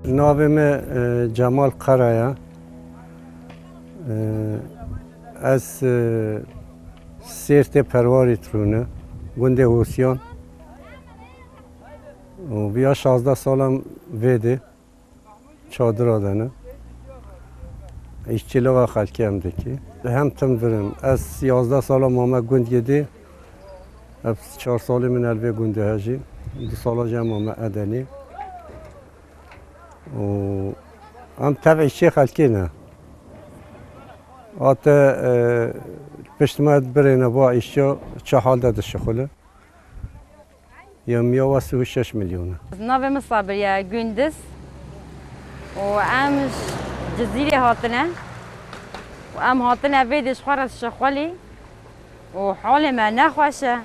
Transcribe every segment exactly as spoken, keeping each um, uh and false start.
Navê me, e, Cemal Kara ye. E, ez, e, Sêrtê Perwarî Trûne, gundê Hosyan. Û viya şazdeh salan vê dê çadira de ne. Îşçîliğa xelkê em dikî. Hem tim virim. Ez yazdeh sala mame gund yedî. Ev çar salê min el vê gundê hejî. Du sala jî em mame Edenî. Û em tev îşçê xelkê ne. Ate, e, pişt me birêne va îşço çi hal de dişixule. Yemiya we sî û şeş milyon e. Navê min Sabriye Gündiz û em ji Cizîrê hatine û em hatine vê dê ji xwe re dişixulî û halê me nexweş e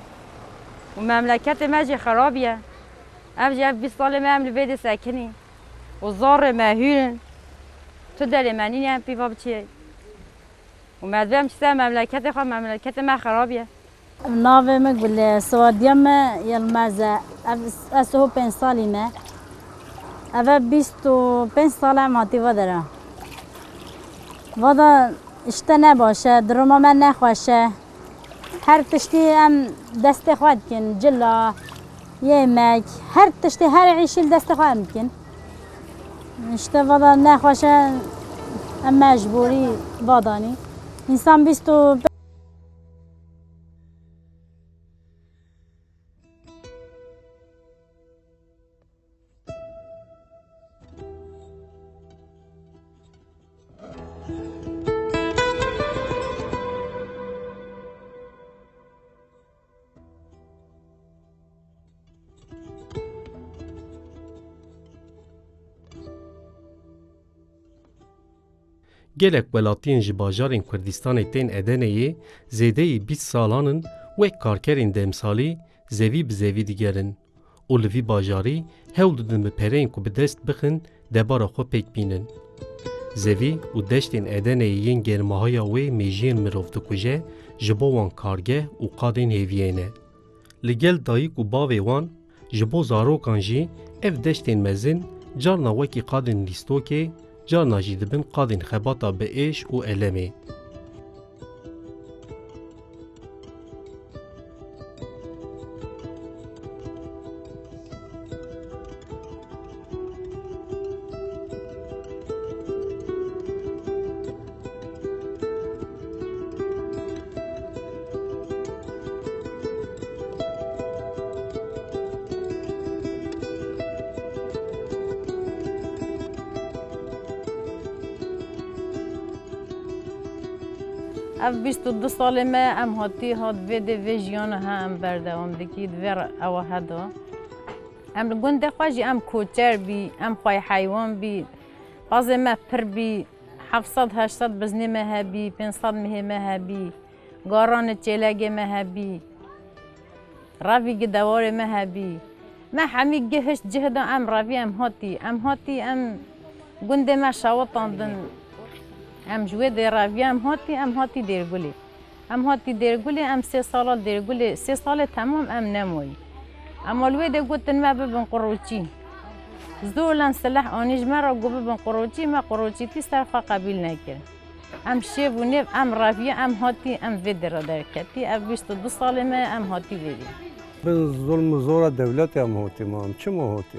û memleketê me jî xerab ye. Ev jî ev bîst salê me em li vê dê sekinî û zarê me hûr in. Tu delê me nîne em pîva biçiyê. Û me divê em çi ser memleketê xwe, memleketê me xerab ye. Navê min Gul e, siwadiya me Yilmaz e. Ev, ez sî û pênc salî me. Ev e bîst û pênc sal em hatî va dera. Vada işte ne baş e, duruma me ne xweş e. Her tiştî em destê xwe dikin, cila, yemek, her tiştî, her îşî li destê xwe em dikin. İşte vada nexweş e, em mecbûrî vadanî. Însan bîst û Gelek welatiyên ji bajarên Kurdistanê tên Edeneyê zêdeyî bîst salan in wek karkerên demsalî zevî bi zevî digerin û li vî bajarî hewl didin bi pereyên ku bi dest bixin debara xwe pêk bînin. Zevî û deştên Edeneyê yên germahiya wê mêjiyên mirov dikuje, ji bo wan kargeh û qadên hêviyê ne. Li gel dayik û bavê wan, ji bo zarokan jî ev deştên mezin carna wekî qadên lîstokê, carna jî dibin qadên xebata bi êş û elemê. Ev bîst û du salê me em hatî hat vê dê vê jiyana he em berdewam dikî di vê re-, ewa he de. Em li gundê xwe jî em koçer bî, em xwey heywan bî, pazê me pir bî, heft sed heşt sed biznê me hebî, pênc sed mihê me hebî, garanê çêlegê me hebî, revî gi dewarê me hebî. Me hemî gihişt cih de em revî em hatî, em hatî em gundê me şewitandin. Em ji wê dê revî em hatî, em hatî Dêrgulê. Em hatî Dêrgulê, em sê sala Dêrgulê, sê salê temam em nemayî. Ema li wê dê gotin me bibin quroçî. Zor len silah anî ji me re got bibin quroçî, me quroçîtî ser xwe qebîl nekir. Em şêv û nêv, em reviye, em hatî, em vê dê re derketî. Ev bîst û du salê me ye, em hatî vê dê. Bin zulm û zora dewletê em hatî ma, em çima hatî?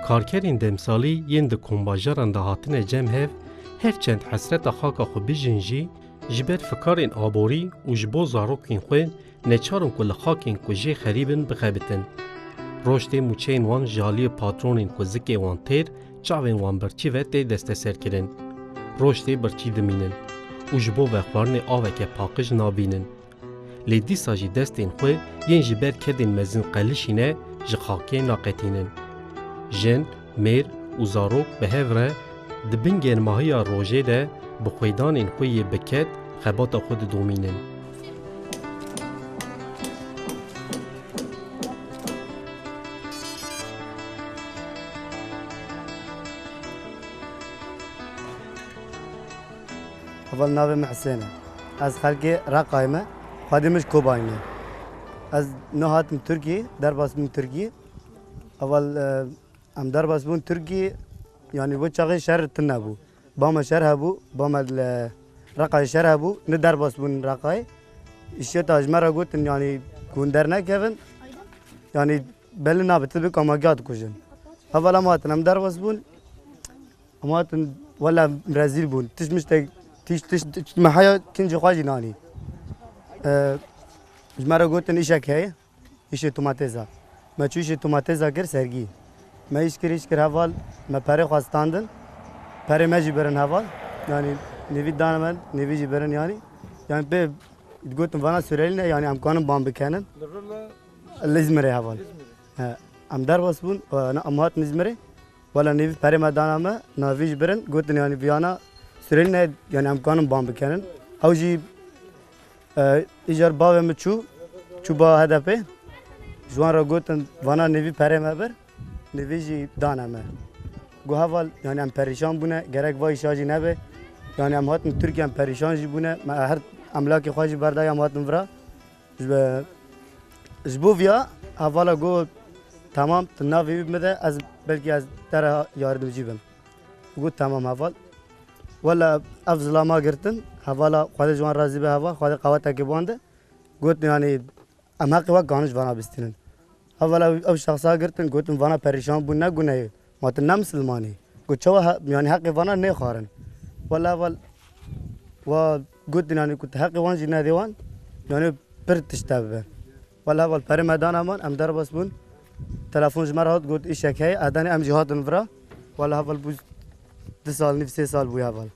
Karkerên demsalî yên di kombajaran de hatine cem hev, her çend hesreta xaka xwe bijîn jî, ji ber fikarên aborî û ji bo zarokên xwe neçar in ku li xakên ku jê xerîb in bixebitin. Roj tê mûçeyên wan ji aliyê patronên ku zikê wan têr, çavên wan birçî ve tê desteserkirin. Roj tê birçî dimînin û ji bo vexwarinê aveke paqij nabînin. Lê dîsa jî destên xwe yên ji ber kedên mezin qelişîne ji xakê naqetînin. Jin, mêr û zarok bi hev re di bin germahiya rojê de bi xwêdanên xwe yê bi ked xebata xwe didomînin. Heval, navê min Hisên e. Ez xelkê Reqayê me. Xwedê min ji Kobayê me. Ez no hatim Tirkiyê, derbas bûm Tirkiyê. Heval, e, em derbas bûn Tirkiyê, yanî bo çaxê şer tune bû. Ba me şer hebû, ba me li Reqayê şer hebû, ne derbas bûn Reqayê. Îşê ta ji me re gotin, yanî ku hûn dernekevin, yanî belê nabe, tu bik ama giya dikujin. Heval, em hatin, em derbas bûn. Em hatin, wela em rezîl bûn. Tişt miştek, tişt, tişt, tişt me heya kincî xwe jî nanî. E, ji me re gotin îşek heye, îşê tomatêza. Me çû îşê tomatêza kir sergî. Me îş kir, îş kir heval, me perê xwe standin. Perê me jî birin heval. Yanî nêvî dane me, nêvî jî birin yanî. Yanî pê digotin vana Surelî ne, yanî em kanin ban bikenin. Li vir le Li Îzmirê heval. Îzmirê. He, em derbas bûn, e, na, em hatin Îzmirê. Wela nêvî perê me dana me, navî jî birin, gotin, yanî viyana Surelî ne, yanî em kanin ban bikenin. Ew jî, e, îcar bavê min çû, çû ba H D P. Ji wan re gotin, vana nêvî perê me bir, nêvî jî dane me. Got, heval, yanî em perîşan bûne, gerek va îşa jî nebe. Yanî em hatin Tirkiye, em perîşan jî bûne. Me her emlakê xwe jî berdaye, em hatin vira. Ji be-, ji bo viya hevala got, "Tamam, tu navê wî bide, ez belkî ez te re yardimcî bim." Got, "Tamam heval." Wela ev zilama girtin, hevala Xwedê ji wan razî be heval, Xwedê qewetekê bi wan de. Got, "Yanî em heqê we kanin ji vana bistînin." Hevala ew, ew şexsa girtin, gotin, "Vana perîşan bûn, ne gune ye." Ma tu ne misilman î? Got, "Çawa he-, yanî heqê vana nêxwarin?" Wela heval, wa gotin, yanî ku tu heqê wan jî nedê wan, yanî pir tişt te bibe. Wela heval, perê me dana man, em derbas bûn. Telefon ji me re hat, got, "Îşek heye, edenê em jî hatin vira." Wela heval, bû du sal nîv, sê sal bûye heval.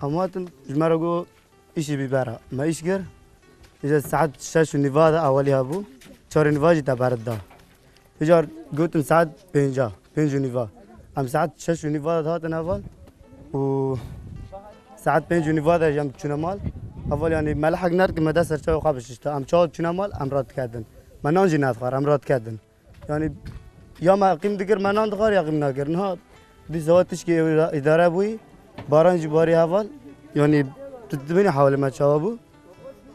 Em hatin, ji me re got, Îşî bî bera. Me îş kir. Îja saet şeş û nîva de ewelî hebû. Çar û nîva jî te berd da. Îcar gotin saet pênca, pênc û nîva. Em saet şeş û nîva de hatin heval. Û saet pênc û nîva de jî em çûne mal. Heval, yanî me lehek nerd ki me dest ser çavê xwe bişişte. Em çawa çûne mal, em radiketin. Me nan jî nedixwar, em radiketin. Yanî ya me heqîm dikir, me nan dixwar, ya heqîm nakir. Niha dîsa wa tişkî îda-, îdare bûyî, baran jî barî heval. Yanî tu dibînî hewlê me çawa bû?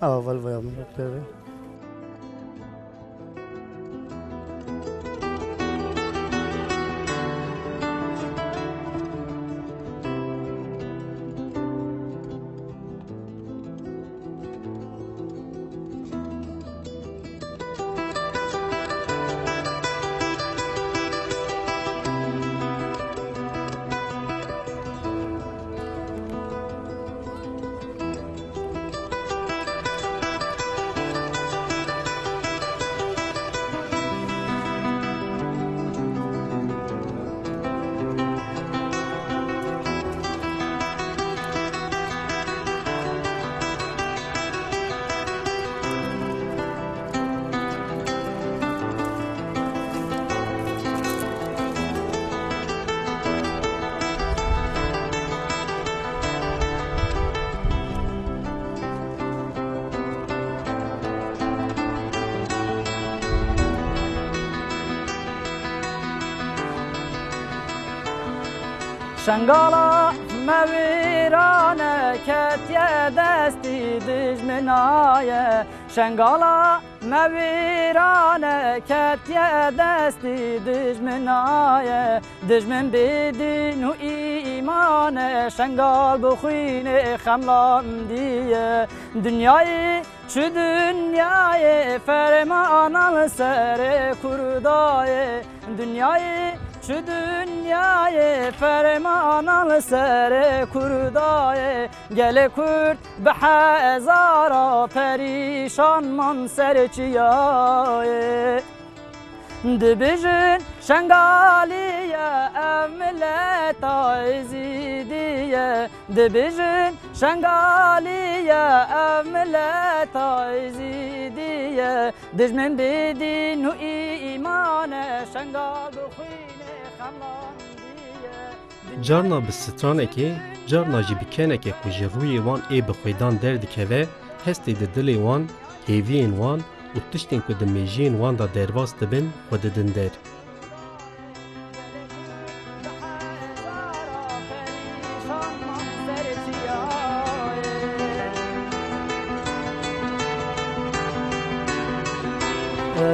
Heval vaya min tevî. Şengala me vîrane ketiye destî dijminaye. Şengala me vîrane ketiye destî dijminaye. Dijmin bê dîn û îmane, şengal bi xwînê xemlandiye. Dinyayê çi dinyayê, fermana li serê Kurda ye. Dinyayê Şu dinyayê fermanan li serê Kurda ye. Gelê Kurd bi hezara perîşan man ser çiyayê. Dibêjin Şengalî ye, ev mileta Êzîdî ye. Dibêjin Şengalî ye, ev mileta Êzîdî ye. Dijmin bê dîn û îman e, Şengal bi xwînê xemlandî ye. Carna bi stranekê, carna jî bi kenekê ku ji rûyê wan ê bi xwêdan derdikeve, hestê di dilê wan, hêviyên wan û tiştên ku di mêjiyên wan de derbas dibin, xwe didin der.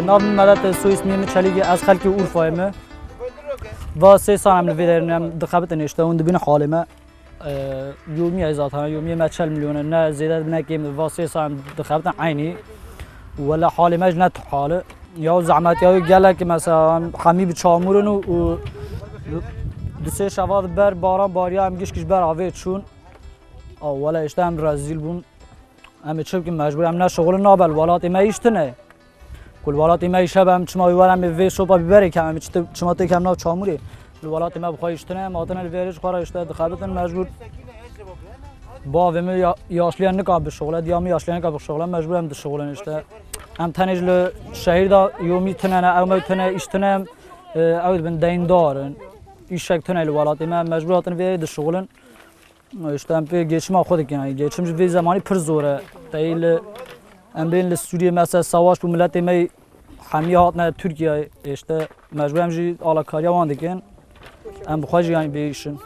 Nav min Medet e, soyismê min Çelîk e, ez xelkê Urfayê me. Va sê sal em li vê derê ne, em dixebitin, işte hûn dibînin halê me. Ee, yomî ye zaten, yomîyê me çel milyon e, ne zêde ne kêm, va sê sal em dixebitin eynî. Wele halê me jî ne tu hal e. Ya zehmet ya gelek, mesela em hemî bi çamûr in û, û du sê şeva di ber baran bariya, em gişk ji ber avê çûn. A wele işte em rezîl bûn. Em ê çi bikin, mecbûr em ne şixulin nabe, li welatê me îş tune. Ku li welatê me îş hebe, em çima wî were, em ê vê şopa bîberê kem, em ê çi te-, çima tê kem nav çamûrê. Li welatê me bi xwe îş tune, em hatine li vê herê ji xwe re işte dixebitin, mecbûr. Bavê min ya-, yaşliya nika bişixule, diya min yaşliya nika bişixule, mecbûr em dişixulin işte. Em tenê ji li şehîr de yomî tune ne, ew me tune, îş tune, em, e, ew dibin deyndar in. Îşek tune li welatê me, em mecbûr hatin vê herê dişixulin. Îşte em pê geçima xwe dikin. Yanî geçim ji vê zemanî pir zor e. Teyî li, em bên li Sûriyê mesela savaş bû, miletê me hemî hatine Tirkiyeyê. Îşte mecbûr em jî alakariya wan dikin. Em bi xwe jî yanî bêîş in.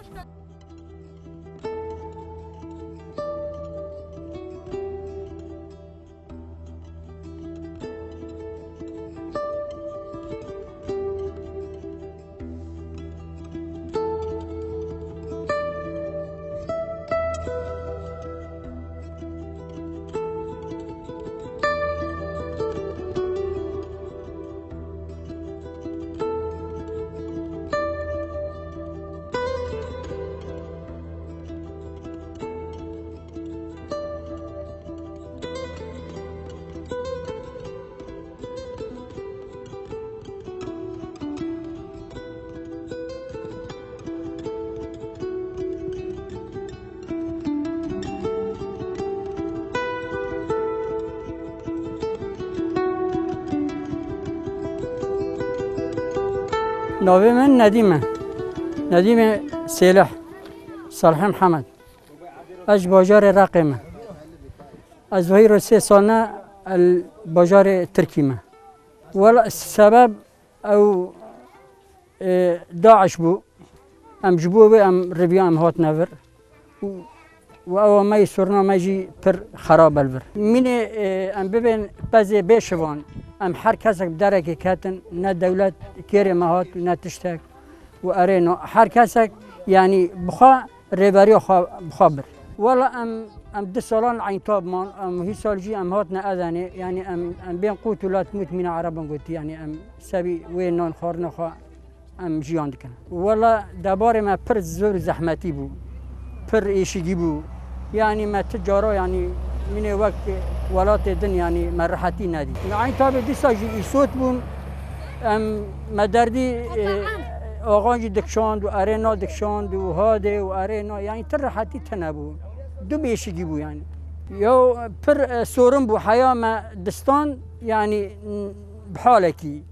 Navê min Nedîm e. Nedîmê Sêlih. Salih Mihemed. Ez ji bajarê Reqê me. Ez wayîro sê sal ne li bajarê Tirkî me. Wela sebeb ew, e, DAIŞ bû. Em ji bo wê em riviya em hatine vir. Û, û ewa me yî sorna me jî pir xerab e li vir. Mînê, e, em bibên pezê bê şivan. Em her kesek bi derekê ketin, ne dewlet kêrê me hat, ne tiştek. Û erê no, her kesek, yanî bi xwe rêberiya xwe bi xwe bir. Wela em, em du salan eyntab man, em hî sal jî em hatine Edenê, yanî em, em bên qût û lat mût mîna Erebin gotî, yanî em sebî wê nan xwarina xwe em jiyan dikin. Wela debarê me pir zor û zehmetî bû, pir êşigî bû. Yanî me ti cara, yanî mînê wek welatê din, yanî me rihetî nedî. Eyntabê dîsa jî îsot bûn. Em, me derdî, e, axan jî dikşand û erê na dikşand û hadê û erê na, yanî ti rihetî tine bû. Du bêşikî bû yanî. Yo pir, e, sorin bû heya me distan, yanî, n-, bi halekî.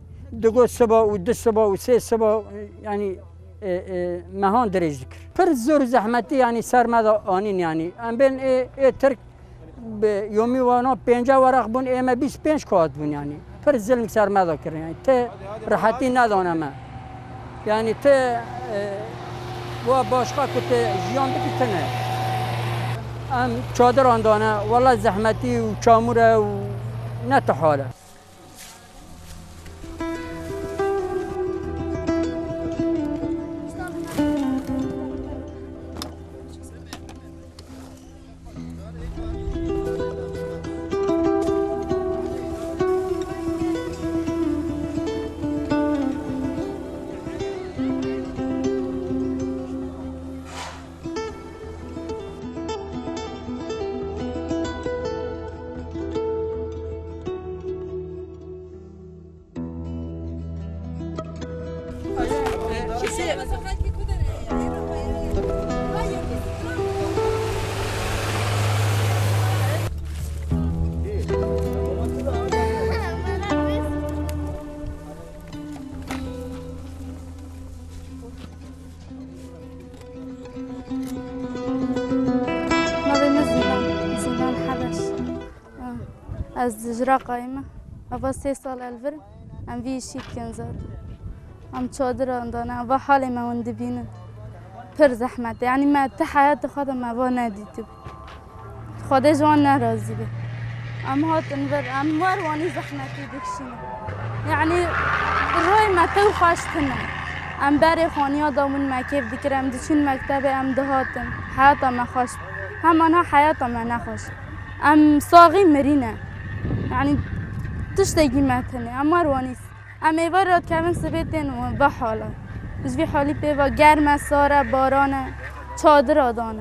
Digot siba û du siba û sê siba, e, yanî, e, e, mehan dirêj dikir. Pir zor û zehmetî yanî ser me de anîn yanî. Em bên ê, ê Tirk bi yomî wana pênce weraq bûn, ê me bîst pênc kağit bûn yanî. Pir zilm ser me de kirin yanî. Ti rihetî nedane me. Yanî ti, e, wa başqa ku ti jiyan bikî tine. Em çadiran dane, wela zehmetî û çamûr e û ne ti hal e. Navê min Zîlan, Zîlan Hebeş. Ez ji Raqayê me. Eva sê sal el vir, em vî îşî dikin zaten. Em çadiran dane, eva halê me hûn dibînin. Pir zehmet e. Yanî me ti heyatê xwe de me va nedîtibû. Xwedê ji wan nerazî be. Em hatin vir, em wer wanî zehmetî dikişînin. Yanî royê me tew xweş tune. Em berê xaniya dabûn me kêf dikir, em diçûn mektebê, em dihatin. Heyata me xweş bû. Hema niha heyata me nexweş. Em saxî mirîne. Yanî tiştekî me tune. Em wer wanî. Em êvar re dikevin sibê tên ve hala. Ji vî halî pê ve germ e, sar e, baran e, çadira dane.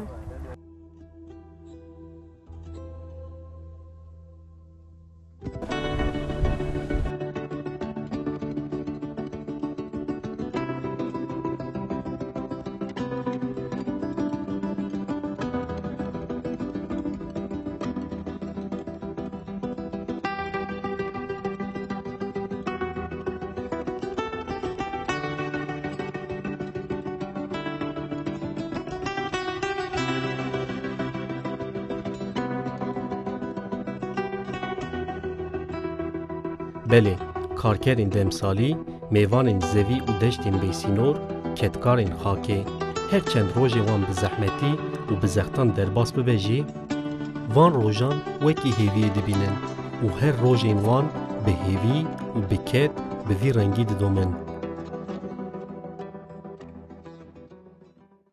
Belê, karkerên demsalî, mêvanên zevî û deştên bêsînor, kedkarên xakê, her çend rojê wan bi zehmetî û bi zextan derbas bibe jî, van rojan wekî hêviyê dibînin û her rojên wan bi hêvî û bi ked bi vî rengî didomin.